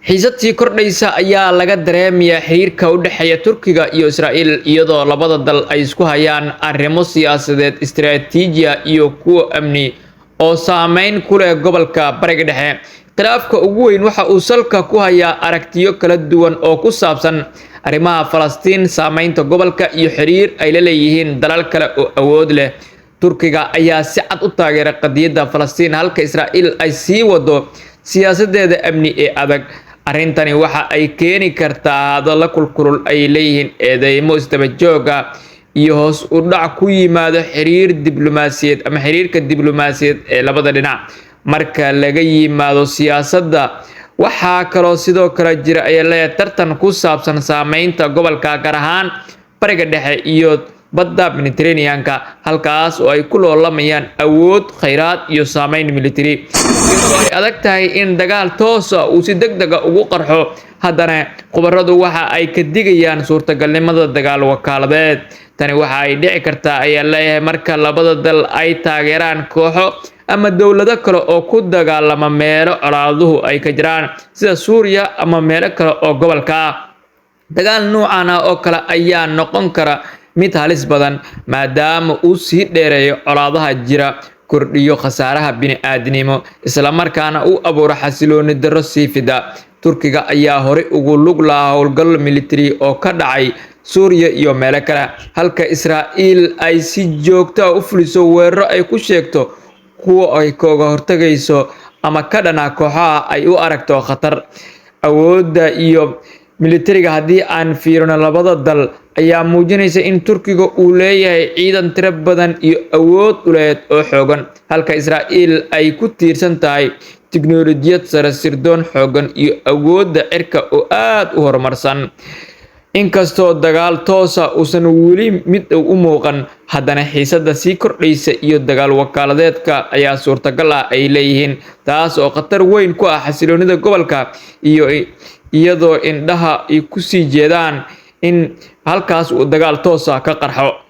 Xiisad sii kordhaysa ayaa laga dareemayaa xiriirka u dhexeeya Turkiga iyo Israa'iil, iyadoo labada dal ay isku hayaan arrimo siyaasadeed, istiraatiiji iyo kuwo amni oo saameyn ku leh gobolka Bariga Dhexe. Khilaafka ugu weyn waxa uu salka ku hayaa aragtiyo kala duwan oo ku saabsan arrimaha Falastiin, saameynta gobolka iyo xiriir ay la leeyihiin dalal kale oo awood leh. Turkiga ayaa si cad u taageeray qadiyadda Falastiin, halka Israa'iil ay sii wado siyaasadeeda amni ee adag. Arrintani waxa ay keeni kartaa hadallo kulkulul ay leeyihiin, eedeymo isdaba joog ah iyo hoos u dhac ku yimaado xiriir diblomaasiyadeed ama xiriirka diblomaasiyadeed ee labada dhinac. Marka laga yimaado siyaasadda, waxaa kaloo sidoo kale jira ayaa leeyahay tartan ku saabsan saameynta gobolka, gaar ahaan Bariga Dhexe iyo badda Mediterranean-ka, halkaas oo ay ku loolamayaan awood, kheyraad iyo saameyn military. Iyadoo ay adag tahay in dagaal toos ah uu si degdeg ah ugu qarxo, haddana khubaradu waxa ay ka digayaan suurtagalnimada dagaal wakaaladeed. Tani waxa ay dhici kartaa ayaa leeyahay marka labada dal ay taageeraan kooxo ama dowlado kale oo ku dagaalama meelo colaaduhu ay ka jiraan, sida Suuriya ama meelo kale oo gobolka ah. Dagaal nuucan ah oo kale ayaa noqon kara mid halis badan, maadaama uu sii dheereeyo colaadaha jira, kordhiyo khasaaraha bini'aadanimo, isla markaana uu abuuro xasilooni darro sii fida. Turkiga ayaa horey ugu lug lahaa howlgallo military oo ka dhacay Suuriya iyo meelo kale, halka Israa'iil ay si joogto ah u fuliso weeraro ay ku sheegto kuwa ay kaga hortagayso ama ka dhan ah kooxaha ay u aragto khatar. Awoodda iyo militariga haddii aan fiirino labada dal ayaa muujinaysa in Turkiga uu leeyahay ciidan tiro badan iyo awood dhuleed oo xoogan, halka Israa'iil ay ku tiirsan tahay tiknoolajiyad sare, sirdoon xoogan iyo awoodda cirka oo aad u horumarsan. Inkastoo dagaal toosa uusan weli mid u muuqan, haddana xiisadda sii kordhaysa iyo dagaal wakaaladeedka ayaa suurtagal ah ay leeyihiin, taas oo khatar weyn ku ah xasiloonida gobolka iyo iyadoo indhaha ay ku sii jeedaan in halkaas uu dagaal toos ah ka qarxo.